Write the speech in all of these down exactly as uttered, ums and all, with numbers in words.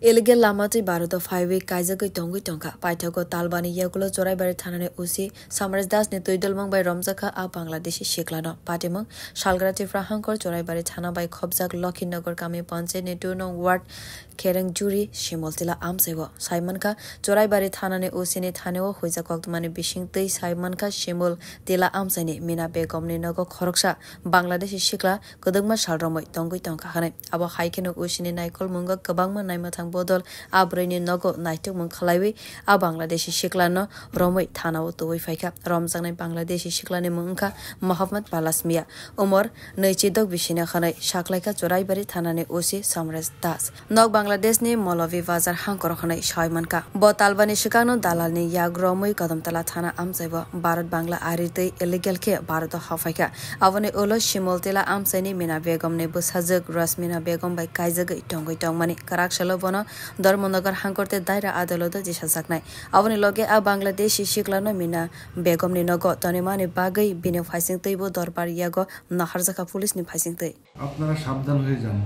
Illegal lama twi Bharat o phaiwi kaijagwi tongwi tongkha. Paithago Talbani yagulo Choraibari thanani O C Samraj Das ni twi dolmung bai romjakha a Bangladeshi siklano. Patimung Salgra Tripura hangkor Choraibari thana bai khopjak Lokhinagar kami panchayat ni two nong ward Kherengjuri Shimol Tila amchai o. Saimankha Choraibari thanani O C ni thani o huijak koktwmani bising twi saimankha Shimol Tila amchai ni Mina Begom ni nogo khoroksa Bangladeshi sikla kwdwkma sal romwi tongwi tongkha hwnwi. Abo hai kheno O C ni naikolmungo kwbangma naimwthang bodol a bwrwini nogo naitukmung khlaiwi a Bangladeshi siklano romwi thanao tubui phaikha. Romjaknai Bangladeshi siklani mung wngkha Mohammad Palas Mia, umor nwichidok bisino hwnwi saklaikha Choraibari thanani O C Samraj Das. Nok Bangladeshni Molavi Bazar hangkor hwnwi soi mankha. Bo talbani swkangno dalalni yak romwi Kadomtala thana amchaibo Bharat Bangla ari twi illegal khe Bharat o haphaikha. Aboni ulo Shimol Tila amchaini Mina Begomni bwsajwk Rasmina Begom bai kaijagwi tongwi tongmani. Kwrak salo bono Dharmanagar hangkor tei Daira adaloto jisajaknai. Aboni loge a Bangladeshi siklano Mina Begomni nogo tonimani bagwi bini phaising twibo dorbar yago naharjakha police ni phaising twi. আপনারা সাবধান হয়ে যান।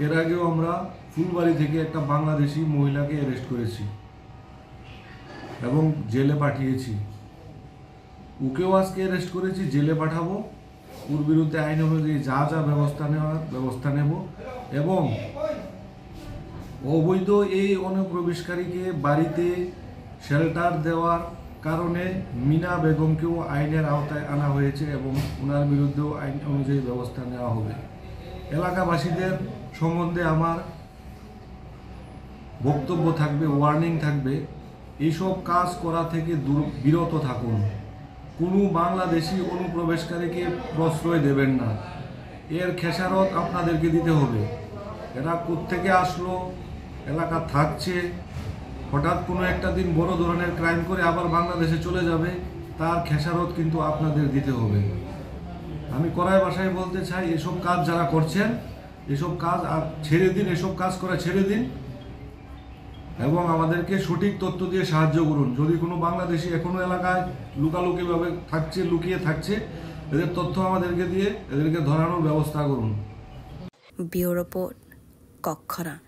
এর আগেও আমরা ফুলবাড়ি থেকে একটা বাংলাদেশি মহিলাকে অ্যারেস্ট করেছি এবং জেলে পাঠিয়েছি। ওকেও আজকে অ্যারেস্ট করেছি, জেলে পাঠাবো। ওর বিরুদ্ধে আইন অনুযায়ী যা যা ব্যবস্থা নেওয়ার ব্যবস্থা নেব এবং অবৈধ এই অনুপ্রবেশকারীকে বাড়িতে শেল্টার দেওয়ার কারণে মিনা বেগমকেও আইনের আওতায় আনা হয়েছে এবং ওনার বিরুদ্ধেও আইন অনুযায়ী ব্যবস্থা নেওয়া হবে। এলাকাবাসীদের সম্বন্ধে আমার বক্তব্য থাকবে, ওয়ার্নিং থাকবে, এইসব কাজ করা থেকে দূর বিরত থাকুন। কোনো বাংলাদেশি অনুপ্রবেশকারীকে প্রশ্রয় দেবেন না। এর খেসারত আপনাদেরকে দিতে হবে। এরা কোত্থেকে আসলো, এলাকা থাকছে, হঠাৎ কোনো একটা দিন বড় ধরনের ক্রাইম করে আবার বাংলাদেশে চলে যাবে, তার খেসারত কিন্তু আপনাদের দিতে হবে। আমি কড়ায় ভাষায় বলতে চাই, এসব কাজ যারা করছেন, এসব কাজ আর ছেড়ে দিন, এসব কাজ করা ছেড়ে দিন এবং আমাদেরকে সঠিক তথ্য দিয়ে সাহায্য করুন। যদি কোনো বাংলাদেশি এখনো এলাকায় লুকালুকিভাবে থাকছে, লুকিয়ে থাকছে, এদের তথ্য আমাদেরকে দিয়ে এদেরকে ধরানোর ব্যবস্থা করুন। Bureau Report, Kokkhorang.